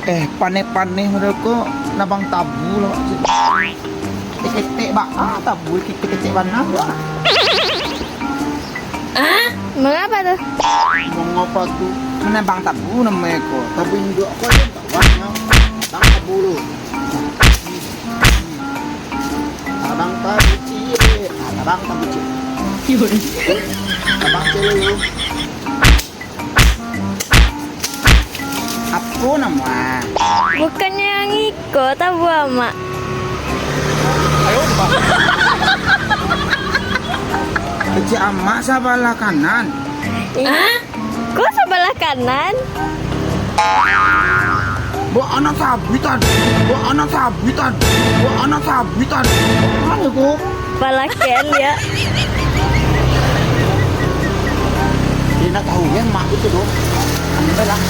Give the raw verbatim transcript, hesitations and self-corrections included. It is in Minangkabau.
Eh, paneh-paneh model ko, nabang tabu lah, Mak. Ketek-ketek baa, ah, tabu ketek-ketek bana, Mak. Ah? Mangapa tu? Mangapa tu? Manabang tabu namonyo ko. Tabu induak ko, bang, bang tabu tu. Abang tabu ciek. Ah, abang tabu ciek. Abang ciek dulu. Apo namo, ah? Bukannyo yang iko tabu amak. Ayo, Bang. Kecek amak sabalah kanan. Hah? Kok sabalah kanan? Buat anak sabutan. Buat anak sabutan. Buat anak sabutan. Mana ko? Palakian dia. Dia nak tahu ya, mak gitu doh. Ambil lah.